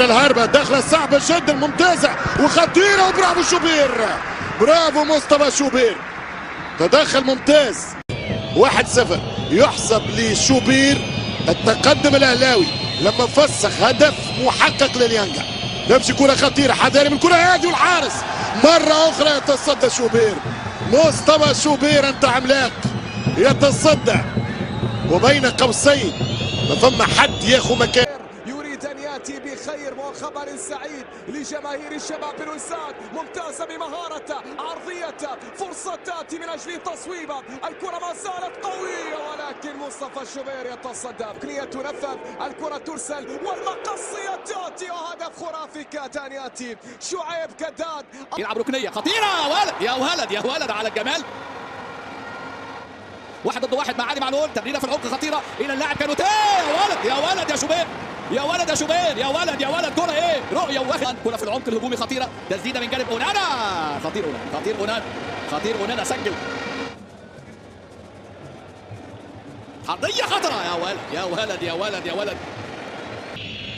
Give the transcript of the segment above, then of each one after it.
الهربة دخلة صعبة جدا ممتازة وخطيرة، وبرافو شوبير، برافو مصطفى شوبير، تدخل ممتاز. 1-0 يحسب لشوبير التقدم الاهلاوي لما فسخ هدف محقق لليانجا. تمشي كرة خطيرة، حذاري من الكرة هذه، والحارس مرة أخرى يتصدى شوبير. مصطفى شوبير أنت عملاق، يتصدى وبين قوسين ما فما حد ياخو مكان. يريد أن يأتي بخير وخبر سعيد لجماهير الشباب بلوزداد. ممتازة بمهارة، عرضية، فرصة تأتي من أجل تصويبة، الكرة ما زالت قوية ولكن مصطفى شوبير يتصدى. ركنية تنفذ، الكرة ترسل والمقصية تأتي، وهدف خرافي كاتان يأتي شعيب كداد. يلعب ركنية خطيرة، ولد يا ولد يا ولد على الجمال. 1 ضد 1 مع علي معلول، تمريرة في العمق خطيرة إلى اللاعب كانوتيه. يا ولد يا ولد يا شوبير، يا ولد يا شوبير، يا ولد يا ولد، كرة ايه؟ رؤية وواخد كرة في العمق الهجومي خطيرة، تسديدة من جانب أونانا، خطير أونانا، خطير أونانا، خطير أونانا، سجل. عرضية خطرة، يا ولد يا ولد يا ولد يا ولد.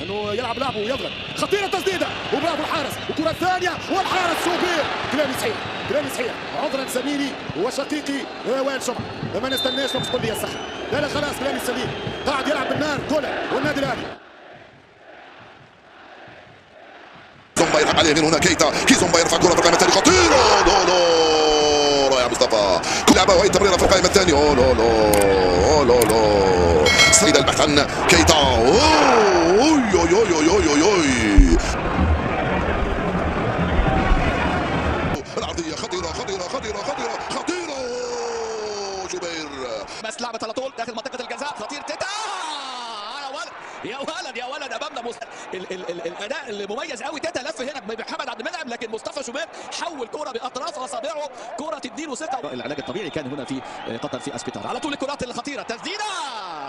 انه يلعب لعبه ويضغط، خطيرة تسديدة وبرافو الحارس، وكرة ثانية والحارس شوبير. كلامي صحيح، كلامي صحيح، عذرا زميلي وشقيقي وائل شمعة، ما نستناش باش تقول لي يا سخن، لا لا خلاص كلامي سليم، قاعد يلعب بالنار كولا والنادي الاهلي. كيزومبا يلعب على اليمين هنا كيتا، كيزومبا يرفع كرة في القائمة الثانية خطيرة، لا لا رائع مصطفى، كل لعبة وهي تمريرة في القائمة الثانية، أوه لا لا أوه لا لا، سيد البحث عن كيتا، أوه أوي أوي أوي أوي أوي، العرضية خطيرة خطيرة خطيرة خطيرة خطيرة، شوبير بس لعبت على طول داخل منطقة الجزاء، خطير تيتا، يا ولد يا ولد امامنا الاداء المميز قوي. تيتا لف هنا بمحمد عبد المنعم، لكن مصطفى شوبير حول كره باطراف اصابعه، كره تديله ثقة. العلاج الطبيعي كان هنا في قطر في اسبيتار. على طول الكرات الخطيرة، تسديده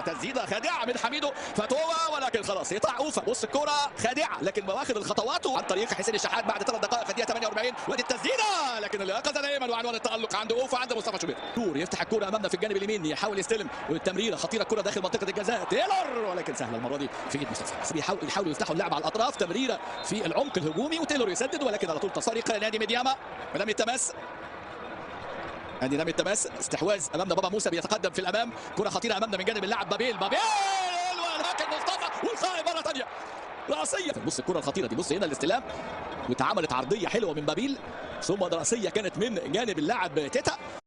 تسديده خادعه من حميدو فتوه، ولكن خلاص يقطع اوفا. بص الكره خادعه لكن واخد الخطوات عن طريق حسين الشحات بعد 3 دقائق في الدقيقة 48، وادي التسديده لكن اللياقة دائما وعنوان التالق عند اوفا عند مصطفى شوبير. دور يفتح الكره امامنا في الجانب اليمين، يحاول يستلم، والتمريره خطيرة، الكره داخل منطقة الجزاء تايلور، ولكن سهلة المرة دي في ايد مصطفى. بيحاولوا يفتحوا اللعب على الاطراف، تمريره في العمق الهجومي وتايلور يسدد، ولكن على طول تصاريخ نادي ميدياما. لم يتمس، ادي لم يتمس. استحواذ امامنا بابا موسى بيتقدم في الامام، كره خطيرة امامنا من جانب اللاعب بابيل، بابيل ولكن مصطفى والقائم مرة ثانية راسية. بص الكره الخطيرة دي، بص هنا الاستلام واتعملت عرضية حلوة من بابيل، ثم راسية كانت من جانب اللاعب تيتا.